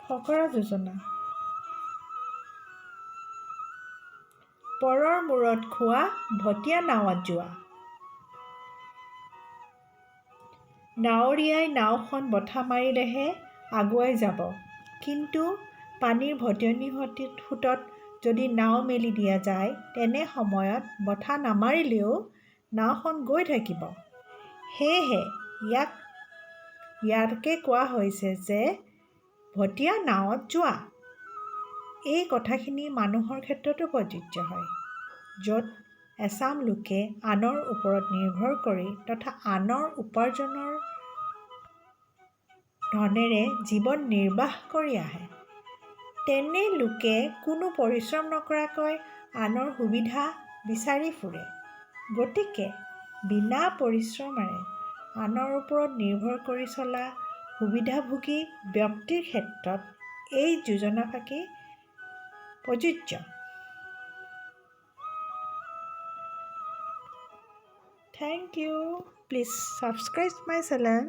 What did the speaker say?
ফকৰা যোজনা। পৰৰ মূৰত খোৱা, ভটীয়া নাৱত যোৱা। নাৱৰীয়াই নাওখন বঠা মাৰিলেহে আগুৱাই যাব, কিন্তু পানীৰ ভটিয়নি সোঁতত যদি নাও মেলি দিয়া যায়, তেনে সময়ত বঠা নামাৰিলেও নাওখন গৈ থাকিব। সেয়েহে ইয়াকে কোৱা হৈছে যে ভটীয়া নাৱত যোৱা। এই কথাখিনি মানুহৰ ক্ষেত্ৰতো প্ৰযোজ্য হয়, য'ত এচাম লোকে আনৰ ওপৰত নিৰ্ভৰ কৰি তথা আনৰ উপাৰ্জনৰ ধনেৰে জীৱন নিৰ্বাহ কৰি আহে। তেনে লোকে কোনো পৰিশ্ৰম নকৰাকৈ আনৰ সুবিধা বিচাৰি ফুৰে। গতিকে বিনা পৰিশ্ৰমেৰে আনৰ ওপৰত নিৰ্ভৰ কৰি চলা সুবিধাভোগী ব্যক্তিৰ ক্ষেত্ৰত এই যোজনাফাঁকি প্ৰযোজ্য। Thank you. Please subscribe my channel.